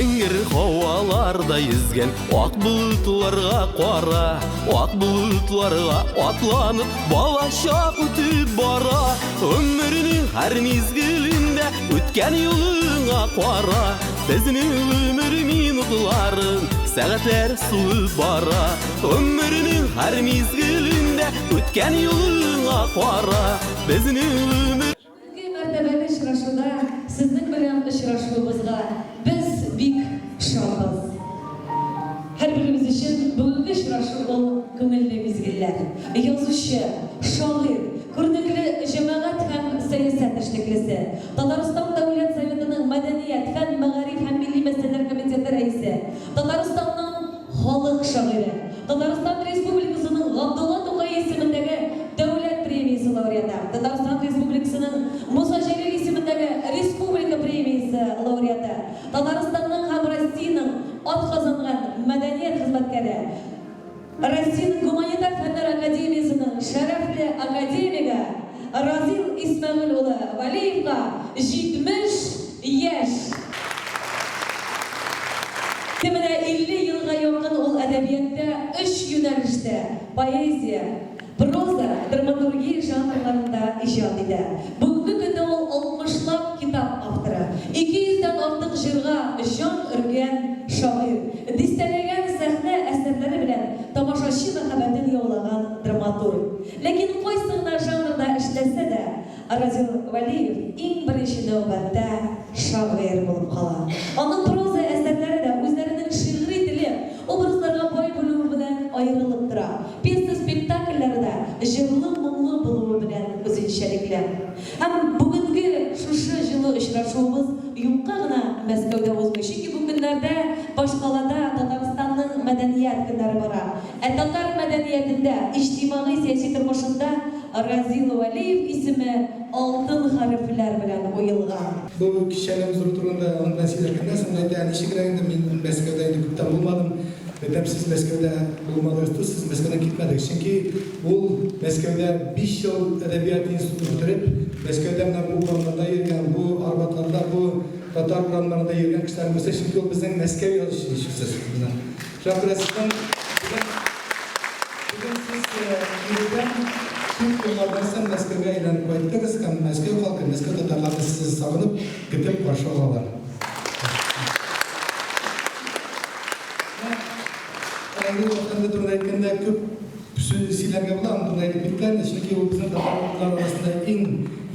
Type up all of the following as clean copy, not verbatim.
Зәңгәр һаваларда йөзгән ак болытларга кара, ак болытларга атланып, балачак үтеп бара. Гомернең һәр мизгелендә үткән юлыңа кара. Безнең гомер минутларын сәгатьләр суып бара. Гомернең һәр мизгелендә үткән юлыңа кара. Безнең гомер Бүгенге мәртәбәле очрашуда сезнең белән очрашуыбызга без бик шатбыз. Һәрберебез өчен бүгенге очрашу ул күңелле мизгелләр. Язучы, шагыйрь, күренекле җәмәгать һәм сәясәт эшлеклесе, Татарстан Дәүләт Советының Мәдәният, фән, мәгариф һәм милли мәсьәләләр комитеты рәисе, Татарстанның халык шагыйре, Татарстан Республикасының Габдулла Тукай исемендәге Дәүләт премиясе лауреаты, Татарстан Республикасының Муса Җәлил исемендәге Республика премиясе лауреаты, Татарстанның һәм Россиянең атказанган мәдәният хезмәткәре, Россиянең Гуманитар фәннәр академиясенең шәрәфле академигы Разил Исмәгыйль улы Вәлиевка 70 яшь! Инде менә 50 елга якын ул әдәбиятта өч юнәлештә, поэзия, проза, драматургия жанрларында иҗат итә. Бүгенге көндә ул алтмышлап китап авторы, 200 дән артык җырга җан өргән шагыйрь, дистәләгән сәхнә әсәрләре белән тамашачы мәхәббәтен яулаган драматург. Ләкин кайсы гына жанрда эшләсә дә, Разил Вәлиев иң беренче нәүбәттә шагыйрь булып кала. Аның проза әсәрләре дә үзләренең шигъри теле, образларга бай булуы белән аерылып тора. Пьеса-спектакльләре дә җырлы-моңлы булуы белән үзенчәлекле. Һәм бүгенге шушы җылы очрашуыбыз юкка гына Мәскәүдә узмый, чөнки бу көннәрдә башкалада Татарстанның мәдәният көннәре бара. Ә татар мәдәниятендә, иҗтимагый-сәяси тормышында Разил Вәлиев исеме алтын хәрефләр белән уелган. Бу кичәне уздыру турында аның белән сөйләшкәннән соң, әйтә, ничегрәк инде, мин Мәскәүдә инде күптән булмадым. Әйтәм, сез Мәскәүдә булмадыгыз түгел, сез Мәскәүдән китмәдегез. Чөнки ул Мәскәүдә биш ел әдәбият институтын бетереп, Мәскәүдә менә бу урамнарда йөргән, бу Арбатларда, бу татар урамнарында йөргән кешеләрнең берсе, чөнки ул безнең Мәскәү язучысы, һичшиксез, безнең. Шуңа күрә сезнең бүген, бүген сез киредән күп еллардан соң Мәскәүгә әйләнеп кайттыгыз һәм Мәскәү халкы, Мәскәү татарлары сезне сагынып, көтеп каршы алалар. Менә Равил әфәнде турында әйткәндә күп сүз сөйләргә була, аның турында әйтеп киттеләр инде, чөнки ул безнең татарлар арасында иң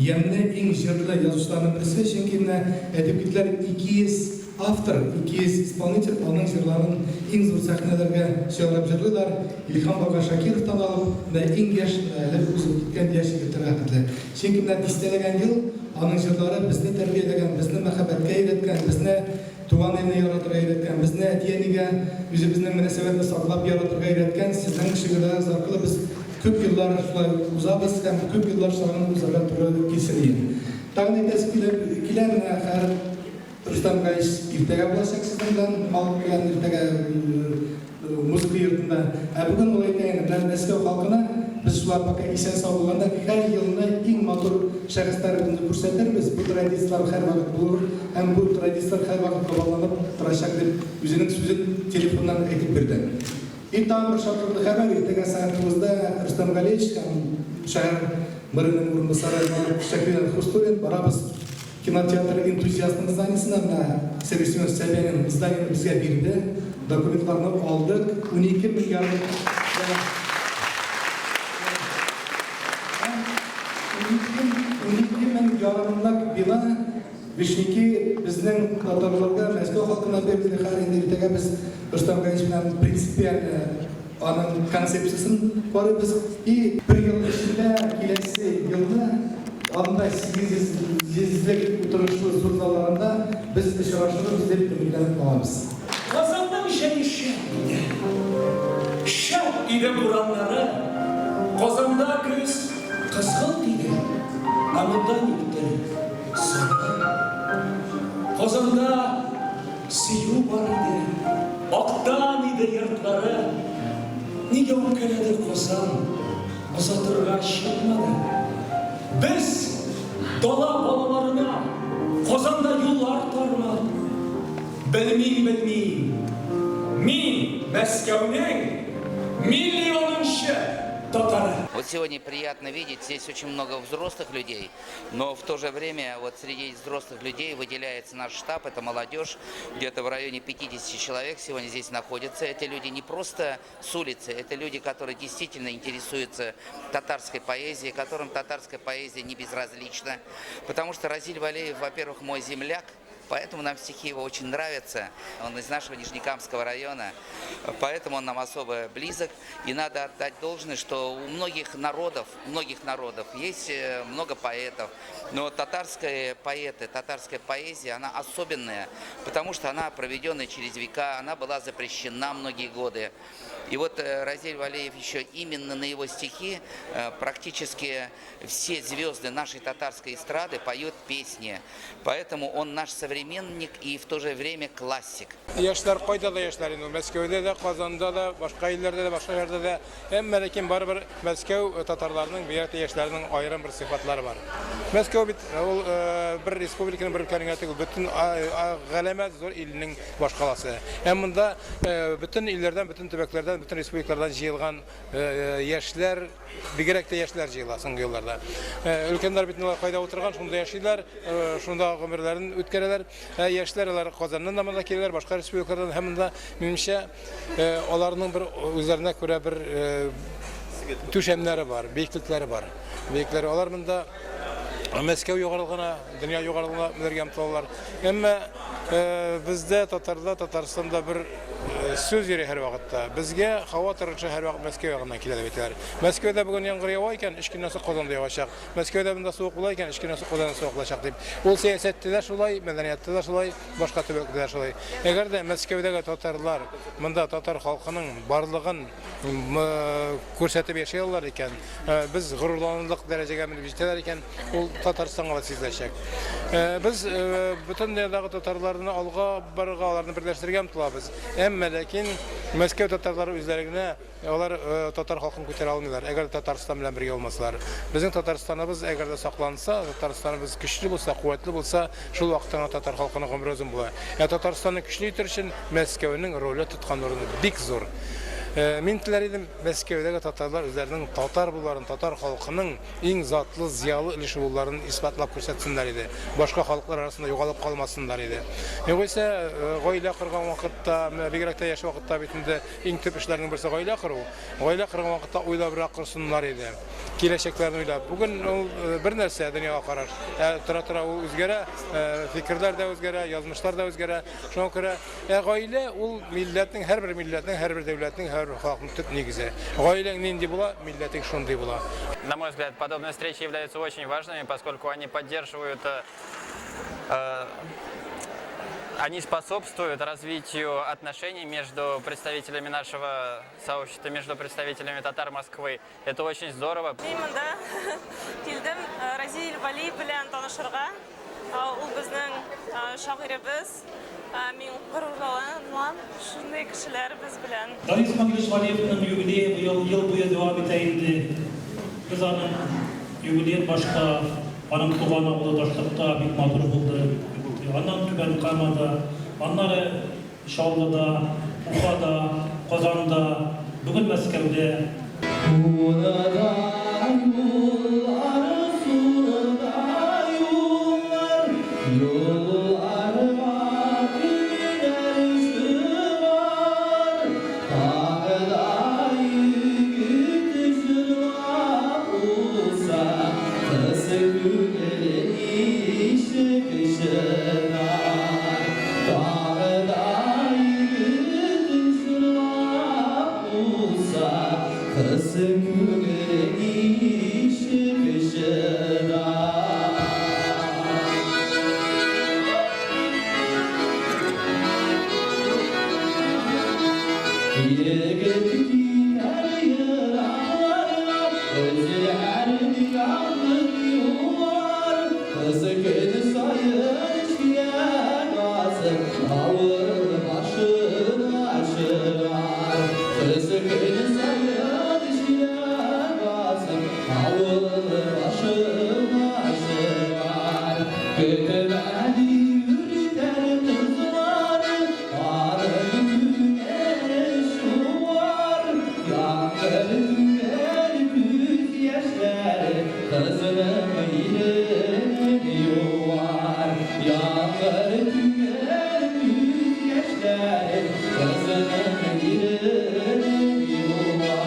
ямьле, иң җырлы язучыларның берсе, чөнки менә әйтеп киттеләр, 200 Автор, 200 исполнитель аның җырларын иң зур сәхнәләргә чыгарып җырлыйлар, Илһам бага Шакировтан алып, менә иң яшь, менә әле узып киткән яшь егетләргә хәтле. Чөнки менә дистәләгән ел аның җырлары безне тәрбияләгән, безне мәхәббәткә өйрәткән, безне туган илне яратырга өйрәткән, безне әти-әнигә үзебезнең мөнәсәбәтне саклап яратырга өйрәткән сезнең шигырьләрегез аркылы без күп еллар шулай узабыз һәм күп еллар сагынып узарга туры килсен иде. Тагын әйтәсе килә, менә хәер, Рөстәм Гаич иртәгә булачак сезнең белән, халык белән иртәгә музыка йортында. Ә бүген ул әйтә инде, менә Мәскәү халкына без шулар пока исән-сау булганда һәр елны иң матур шәхесләребезне күрсәтербез, бу традицияләр һәрвакыт булыр һәм бу традицияләр һәрвакыт кабатланып торачак дип үзенең сүзен телефоннан әйтеп бирде. И тагын бер шатлыклы хәбәр, иртәгә сәгать тугызда Рөстәм Галиевич һәм шәһәр мэрының урынбасары Марат Шәкүров Хуснуллин барабыз Кинотеатр энтузиастының зданиесенә менә Сергей Семенович Собянин зданиене безгә бирде. Документларны алдык. 12 мең ярым 12 мең ярымлык бина Вишняки безнең татарларга, Мәскәү халкына бирелде. Хәзер инде иртәгә без Рөстәм Галиевич белән принципиально аның концепциясен карыйбыз. И бер ел эчендә киләсе елны анда 800 йөзлек утырышлы зур залларында без очрашырбыз дип өметләнеп калабыз. Казанның җәе шәп иде. Шәп иде бураннары. Казанда көз кызгылт иде, ә монда никтер сары. Казанда Сөю бар иде, актан иде йортлары. Нигә үпкәләде Казан, озатырга чыкмады? Без, дала балаларына, Казанда юллар тармы? Белмим, белмим. Мин, Мәскәүнең миллионынчы татары. Вот сегодня приятно видеть, здесь очень много взрослых людей, но в то же время вот среди взрослых людей выделяется наш штаб, это молодежь, где-то в районе 50 человек сегодня здесь находятся. Это люди не просто с улицы, это люди, которые действительно интересуются татарской поэзией, которым татарская поэзия не безразлична, потому что Разиль Валеев, во-первых, мой земляк, поэтому нам стихи его очень нравятся. Он из нашего Нижнекамского района, поэтому он нам особо близок. И надо отдать должное, что у многих народов есть много поэтов, но татарские поэты, татарская поэзия, она особенная, потому что она проведенная через века, она была запрещена многие годы. И вот Разиль Валеев еще именно на его стихи практически все звезды нашей татарской эстрады поют песни. Поэтому он наш современник и в то же время классик. Яшьләр кайда да яшьләр инде. Мәскәүдә дә, Казанда да, башка илләрдә дә, башка җирдә дә. Әмма ләкин барыбер Мәскәү татарларының, бигрәк тә яшьләрнең аерым бер сыйфатлары бар. Мәскәү бит ул бер республиканың, бер өлкәнең генә түгел, бөтен галәмәт зур илнең башкаласы. Һәм монда бөтен илләрдән, бөтен төбәкләрдән, бөтен республикалардан җыелган яшьләр, бигрәк тә яшьләр җыела соңгы елларда. Өлкәннәр бит алар кайда утырган, шунда яшиләр, шунда гомерләрен үткәрәләр. Ә яшьләр алар Казаннан да монда киләләр, башка республикалардан һәм монда, минемчә, аларның бер үзләренә күрә бер түшәмнәре бар, биеклекләре бар. Биекләре алар монда Мәскәү югарылыгына, дөнья югарылыгына менәргә омтылалар. Әмма бездә, татарда, Татарстанда бер сүз йөри һәрвакытта. Безгә һава торышы һәрвакыт Мәскәү ягыннан килә дип әйтәләр. Мәскәүдә бүген яңгыр ява икән, өч көннән соң Казанда явачак. Мәскәүдә монда суык була икән, өч көннән соң Казанда суык булачак дип. Ул сәясәттә дә шулай, мәдәниятта да шулай, башка төбәктә дә шулай. Әгәр дә Мәскәүдәге татарлар монда татар халкының барлыгын күрсәтеп яши алалар икән, без горурланырлык дәрәҗәгә менеп җитәләр икән, ул Татарстанга да сизеләчәк. Без бөтен дөньядагы татарларны алга барырга, аларны берләштерергә омтылабыз. Әмма ләкин Мәскәү татарлары үзләре генә алар татар халкын күтәрә алмыйлар, әгәр дә Татарстан белән бергә булмасалар. Безнең Татарстаныбыз әгәр дә сакланса, Татарстаныбыз көчле булса, куәтле булса, шул вакытта гына татар халкының гомере озын була. Ә Татарстанны көчле итер өчен Мәскәүнең роле тоткан урыны бик зур. Мин теләр идем, Мәскәүдәге татарлар үзләренең татар булуларын, татар халкының иң затлы, зыялы өлеше булуларын исбатлап күрсәтсеннәр иде. Башка халыклар арасында югалып калмасыннар иде. Югыйсә, гаилә корган вакытта, менә бигрәк тә яшь вакытта бит инде иң төп эшләрнең берсе гаилә кору. Гаилә корган вакытта уйлабрак корсыннар иде. Киләчәкләрен уйлап. Бүген ул бер нәрсә, дөньяга караш. Ә тора-тора ул үзгәрә, фикерләр дә үзгәрә, язмышлар да үзгәрә. Шуңа күрә ә гаилә ул милләтнең, һәрбер милләтнең, һәрбер дәүләтнең, һәрбер халыкның төп нигезе. Гаиләң нинди була, милләтең шундый була. На мой взгляд, подобные встречи являются очень важными, поскольку они поддерживают, они способствуют развитию отношений между представителями нашего сообщества, между представителями татар Москвы. Это очень здорово. Мин монда килдем Разиль Валиев белән танышырга. Ул безнең шагыйребез. Мин горурланам шундый кешеләребез белән. Равил Исмагилович Валиевның юбилее быел ел буе дәвам итә инде. Без аның юбилеен башта аның туган авылы Ташлыкта бик матур булды. Аннан Түбән Камада, аннары Чаллыда, Уфада, Казанда, бүген Мәскәүдә. Турыда юллар, турыда юллар, Юлларга көннәр чыгар. Тагы да егет җырлап узса, Кыз күңеле ничек чыдар? Тагы да егет җырлап узса, Кыз күңеле ничек чыдар? Егет китәр еракларга, Өзеләр дөньяның юллар. Кыз көн саен чиләк асып, Авыл башына чыгар. Кыз көн саен чиләк асып, Авыл башына чыгар. Көтмәде йөртәр кызлар. Кызының иренен юар. Яңгыр түгәр күз яшьләрен, Кызының иренен юар.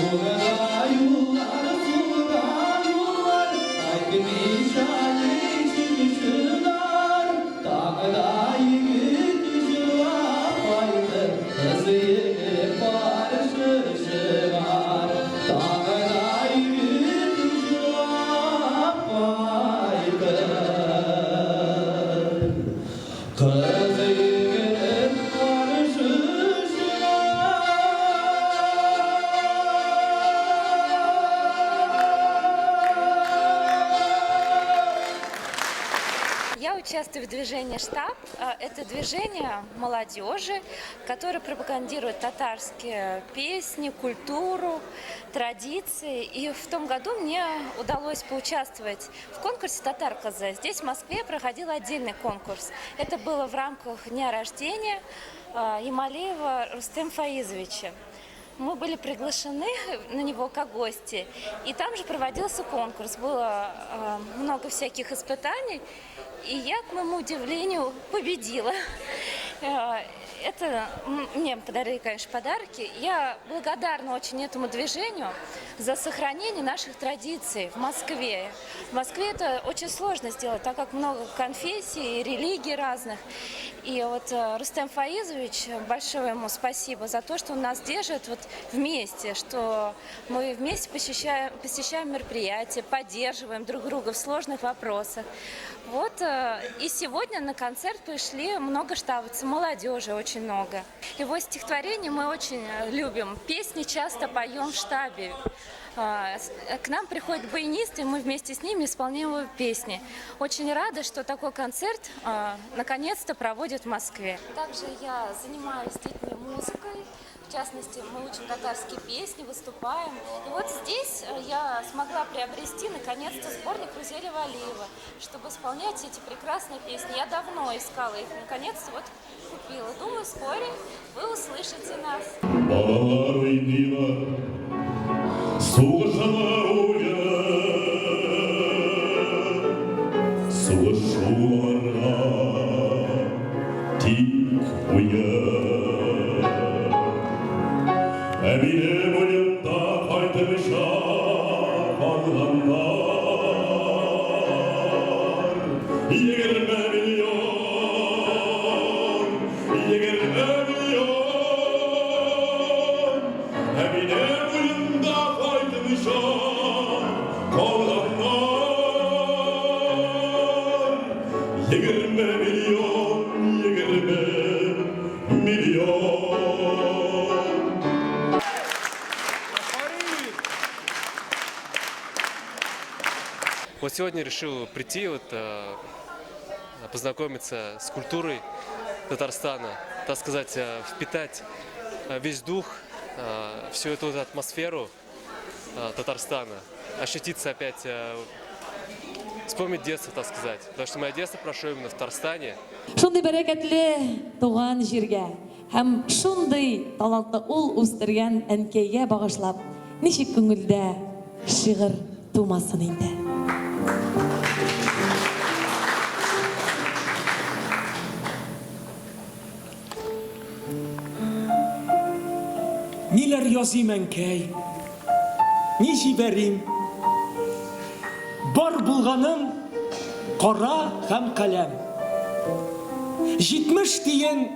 Сулда юллар, сулда юллар, Кайтмыйча ничек чыдар? Таңда егет җырлап кайтыр, Кыз егет каршы чыгар. Таңда егет җырлап кайтыр, Кыз егет каршы чыгар. Я участвую в движении «Штаб». Это движение молодежи, которое пропагандирует татарские песни, культуру, традиции. И в том году мне удалось поучаствовать в конкурсе «Татар кызы». Здесь, в Москве, проходил отдельный конкурс. Это было в рамках дня рождения Ямалиева Рустем Фаизовича. Мы были приглашены на него как гости. И там же проводился конкурс. Было много всяких испытаний. И я, к моему удивлению, победила. Это мне подарили, конечно, подарки. Я благодарна очень этому движению за сохранение наших традиций в Москве. В Москве это очень сложно сделать, так как много конфессий и религий разных. И вот Рустем Фаизович, большое ему спасибо за то, что он нас держит вот вместе, что мы вместе посещаем мероприятия, поддерживаем друг друга в сложных вопросах. Вот и сегодня на концерт пришли много штабовцев, молодежи очень много. Его стихотворения мы очень любим, песни часто поем в штабе. К нам приходят баянисты, и мы вместе с ними исполняем его песни. Очень рада, что такой концерт наконец-то проводят в Москве. Также я занимаюсь с детьми музыкой. В частности, мы учим татарские песни, выступаем. И вот здесь я смогла приобрести, наконец-то, сборник Рузеля Валиева, чтобы исполнять эти прекрасные песни. Я давно искала их, наконец-то вот купила. Думаю, вскоре вы услышите нас. Балалар уйныйлар, сугышалар уен, сугышу аларга тик уен. Ә минем уемда кайтмыйча калганнар 20 миллион, 20 миллион. Ә минем уемда кайтмыйча калганнар 20 миллион, 20 миллион. Афәрин! Вот сегодня решил прийти, вот, познакомиться с культурой Татарстана, так сказать, впитать весь дух, всю эту вот атмосферу Татарстана, ощутиться опять, вспомнить детство, так сказать. Потому что мое детство прошло именно в Татарстане. Шундый бәрәкәтле туган җиргә һәм шундый талантлы ул үстергән әнкәйгә багышлап, ничек күңелдә шигырь тумасын инде. Ниләр языйм, әнкәй? Ни җибәрим? Бар булганым кара һәм каләм. 70 тиен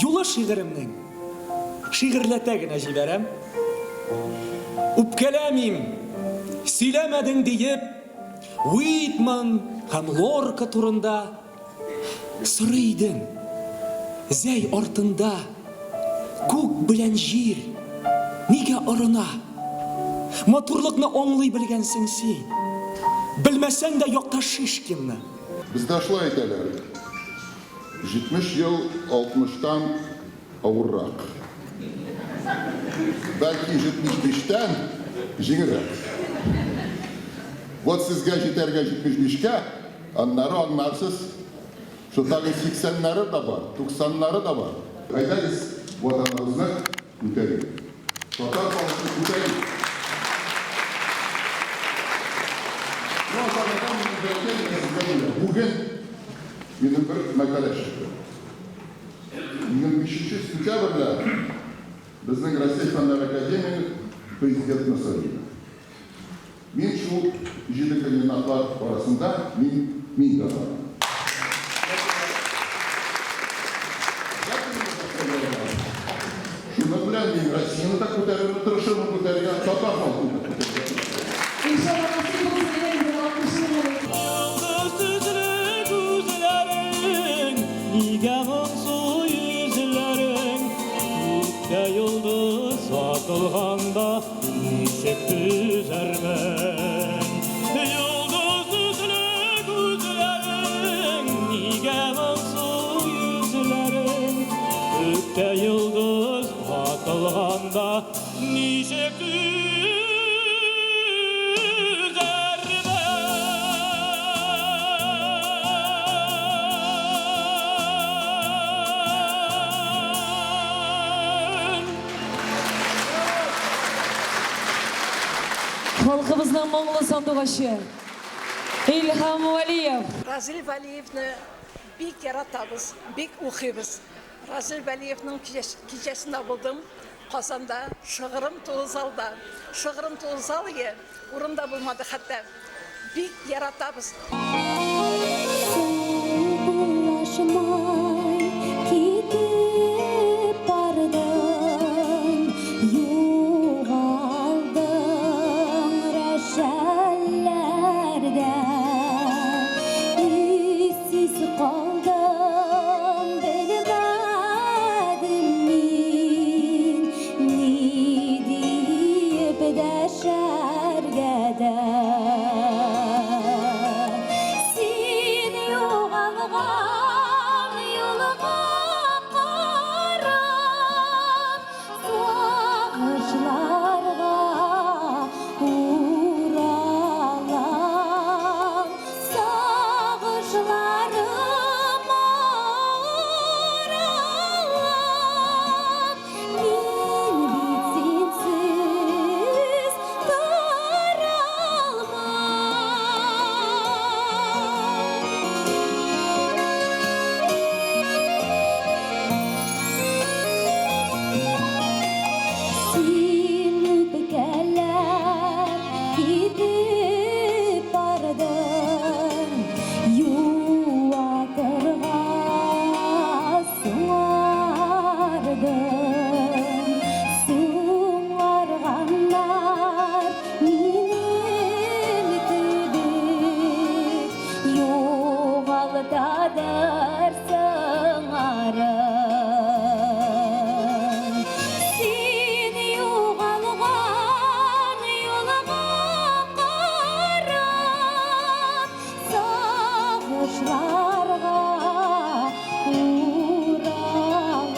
юлы шигыремнең. Шигырьләтә генә җибәрәм. Үпкәләмим, сөйләмәдең диеп, Уитман һәм Лорка турында сорый идең. Зәй артында күк белән җир нигә орына? Матурлыкны аңлый белгәнсең син. Белмәсәң дә якташ Шишкинны. Бездә шулай әйтәләр. 70 ел 60-тан авыррак. Бәлки 75 тән җиңелрәк. Вот сезгә җитәргә 75кә, аннары аңларсыз, что тагын 80-нәре дә бар, 90-нары да бар. Әйдәгез, Ватаныбызны күтәрик. Татар халкын күтәрик. Ну, а татардан минем бәлкәй генә сезгә бүләк. Бүген минем бер мәкалә чыкты. 25 сентябрьдә безнең Россия Фәннәр Академия президентны сайлыйлар. Мин шул җиде кандидатлар арасында мин дә бар. Шуның белән мин Россияне дә күтәрергә тырышырмын, күтәрергә, татар халкын да күтәрергә тырышырмын. Иншалла, насыйп булсын, инде 60 ел. Йолдыз төсле күзләрең, нигә моңсу йөзләрең? Күктә йолдыз атылганда, ничек түзәрмен? Йолдыз төсле күзләрең, нигә моңсу йөзләрең? Күктә йолдыз атылганда, ничек түзәрмен? Халкыбызның моңлы сандугачы Илһам Вәлиев. Разил Вәлиевне бик яратабыз, бик укыйбыз. Разил Вәлиевның кичәсендә булдым Казанда, шыгрым тулы залда. Шыгрым тулы зал ие, урын да булмады хәтта. Бик яратабыз. Саубуллашмай китеп бардың, югалдың рәшәләрдә. Эзсез калдым, белмәдем мин, ни диеп дәшәргә дә. Син югалган юлга карап, сагышларга уралам, сагышларыма уралам. Мин бит синсез тора алмам. Син үпкәләп китеп бардың, юатырга соңардың. Соңарганнар минем кебек югалтадыр сыңарын. Син югалган юлга карап, сагышларга уралам.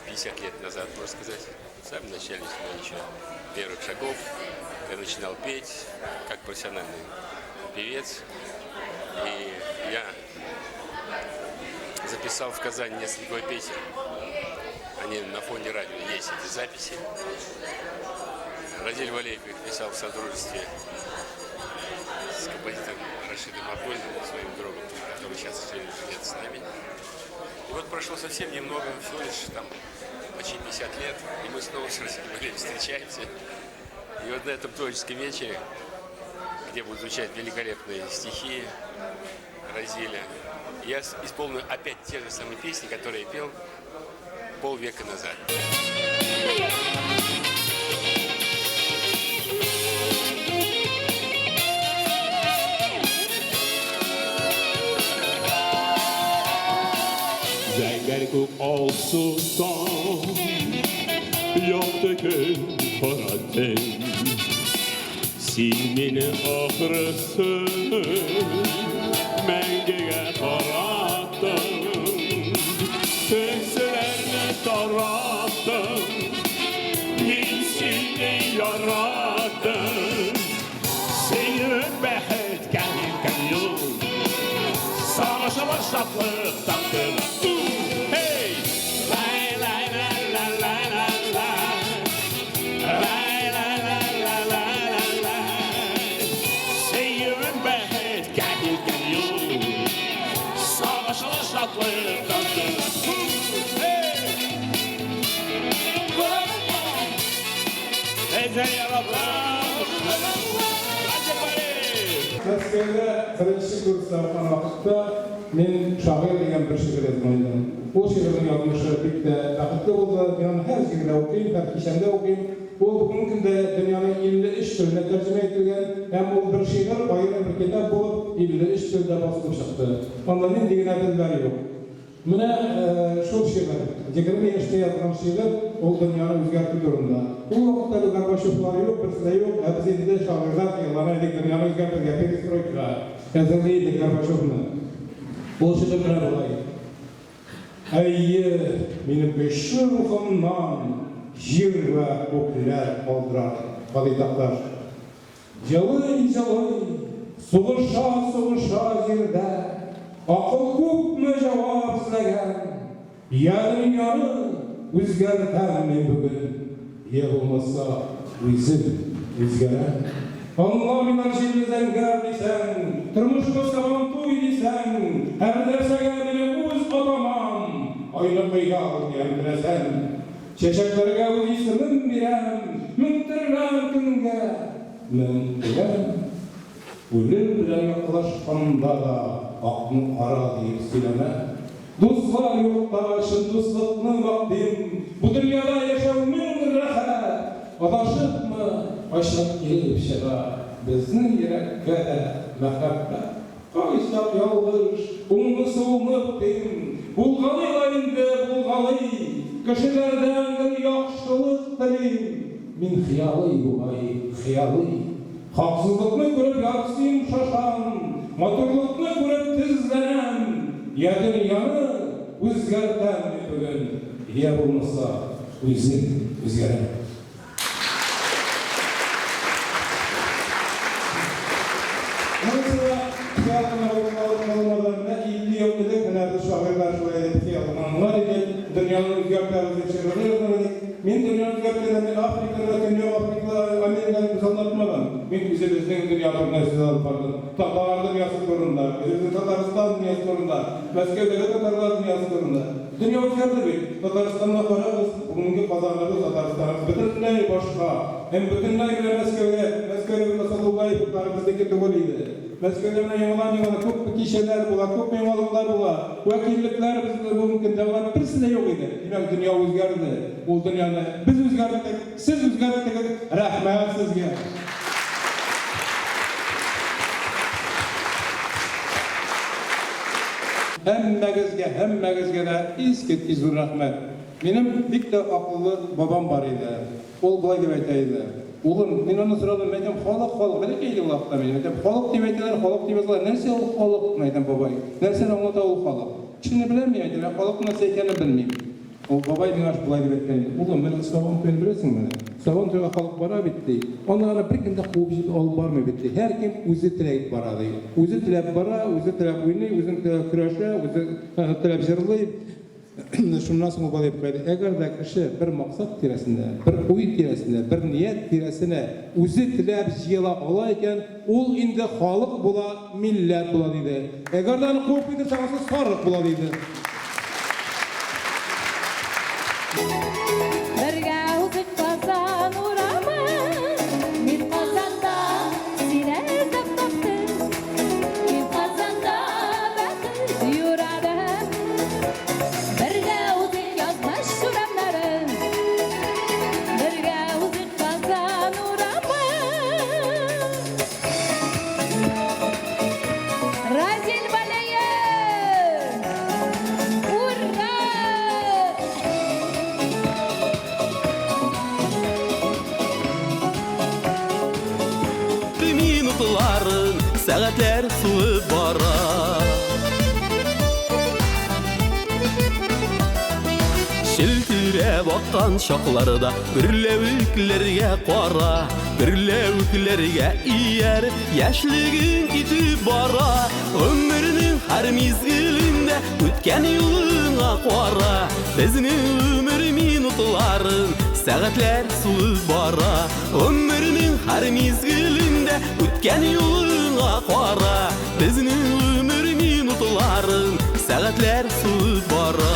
50 лет назад, можно сказать, в самом начале моих еще первых шагов. Я начинал петь как профессиональный певец. И я записал в Казани несколько песен. Они на фоне радио есть, эти записи. Разиль Валеев их писал в содружестве с композитором Рашидом Абдуллиным, своим другом, который сейчас, к сожалению, нет с нами. И вот прошло совсем немного, всего лишь там почти 50 лет, и мы снова с Разилем Валеевым встречаемся. И вот на этом творческом вечере, где будут звучать великолепные стихи Разиля, я исполню опять те же самые песни, которые я пел полвека назад. Зәңгәр күк алсу таң, Якты көн, кара төн. Син мине ахрысы Мәңгегә тараттың. Төсләрне тараттың, Мин сине яраттым. Сөю бәхеткә илткән юл, Сагышлы шатлык таптым. Hey! Лай, лай, лай, лай, лай, лай, лай. Лай, лай, лай, лай, лай, лай, лай. Сөюем бәхеткә илткән юл, Сагышлы шатлык таптым. Hey! Әйдә, яратам. Мәскәүдә беренче курста укыган вакытта мин Шагыйрь дигән бер шигырь язган идем. Ул шигырьнең язмышы бик тә бәхетле булды. Мин аны һәр җирдә укыйм, һәр кичәмдә укыйм. Ул бүгенге көндә дөньяның 53 теленә тәрҗемә ителгән һәм ул бер шигырь аерым бер китап булып 53 телдә басылып чыкты. Анда нинди генә телләр юк. Менә шул шигырь, 20 яшьтә язган шигырь, ул дөньяны үзгәртү турында. Ул вакытта әле Горбачевлар юк, берсе дә юк, ә без инде шагыйрьләр хыяллана идек дөньяны үзгәртергә, перестройкага әзерли идек Горбачевны. Ул шигырь менә болай. Әйе, минем көчле рухымнан җир вә күкләр калтырар. Һади Такташ. Елый-елый, сугыша-сугыша җирдә Акыл күпме җавап эзләгән. Я дөньяны үзгәртәм мин бүген, Я булмаса үзем үзгәрәм. Аңламыйлар җилне зәңгәр дисәң, Тормышны сабантуй дисәң, Һәр нәрсәгә минем үз атамам, Айны хыял диям теләсәң. Чәчәкләргә үз исемем бирәм, Меңтерләм көнгә, меңтеләм. Үлем белән яклашканда да Акны кара диеп сөйләмәм. Дуслар юкта чын дуслыкны мактыйм, Бу дөньяда яшәү мең рәхәт. Адашыпмы, кайчак килеп чыга Безнең йөрәккә дә мәхәббәт. Кайчак ялгыш, уңны-сулны бутыйм, Булгалый ла инде, булгалый, Кешеләрдән гел яхшылык телим. Мин хыялый бугай, хыялый. Хаксызлыкны күреп ярсыйм, шашам, Матурлыкны күреп тезләнәм. Йә дөньяны үзгәртәм мин бүген, Йә булмаса, үзем үзгәрәм. Монысы да хыял гына булып калып калмады. Менә 50 ел элек менә без шагыйрьләр шулай итеп хыялланган идек, дөньяны үзгәртәбез дип шигырьләр язган идек. Мин дөньяны үзгәрткәндә мин Африканы, Көньяк Африка, Американы күз алдына тотмадым. Мин үзебезнең дөнья турында сүз алып бардым. Татар дөньясы турында, үзебезнең Татарстан дөньясы турында, Мәскәүдәге татарлар дөньясы турында. Дөнья үзгәрде бит. Татарстанга карагыз, бүгенге Казаныбыз, Татарстаныбыз бөтенләй башка. Һәм бөтенләй менә Мәскәүдә, Мәскәүдә менә Садуллаевлар безнеке түгел иде. Мәскәүдә менә яңадан-яңа күпме кичәләр була, күпме яңалыклар була. Вәкиллекләр безнең бүгенге көндә алар берсе дә юк иде. Димәк, дөнья үзгәрде. Ул дөньяны без үзгәрттек, сез үзгәрттегез, рәхмәт сезгә. Һәммәгезгә, һәммәгезгә дә искиткеч зур рәхмәт. Минем бик тә акыллы бабам бар иде. Ул болай дип әйтә иде, Улым, мин аннан сорадым, мәйтәм, халык, халык, бәләкәй иде ул вакытта мин, мәйтәм, халык дип әйтәләр, халык дип язалар, нәрсә ул халык, мәйтәм, бабай, нәрсәне аңлата ул халык? Кешене беләм мин, әйтәм, ә халыкның нәрсә икәнен белмим. Ул бабай миңа шулай дип әйткән иде, Улым, менә Сабан туен беләсеңме? Сабан туйга халык бара бит, ди. Анда аны беркем дә куып җитеп алып бармый бит, ди. Һәркем үзе теләп бара, ди. Үзе теләп бара, үзе теләп уйный, үзе теләп көрәшә, үзе теләп җырлый. Шуннан соң ул болай дип куйды, Әгәр дә кеше бер максат тирәсендә, бер уй тирәсендә, бер ният тирәсенә үзе теләп җыела ала икән, ул инде халык була, милләт була, диде. Әгәр дә аны куып китерсәң, анысы сарык була, диде. Бергә узыйк Казан урамын, Мин Казанда сине эзләп таптым. Мин Казанда бәхет юрадым. Бергә узыйк язмыш урамнарын, Бергә узыйк Казан урамын. Разил Вәлиев! Ура! Минутларын сәгатьләр суып бара. Челтерәп аккан чакларда гөрләвекләргә кара, гөрләвекләргә ияр, яшьлегең китеп бара. Гомернең һәр мизгелендә үткән юлыңа кара. Безнең гомер минутларын сәгатьләр суып бара. Гомернең һәр мизгелендә үткән юлыңа кара. Безнең гомер минутларын сәгатьләр суып бара.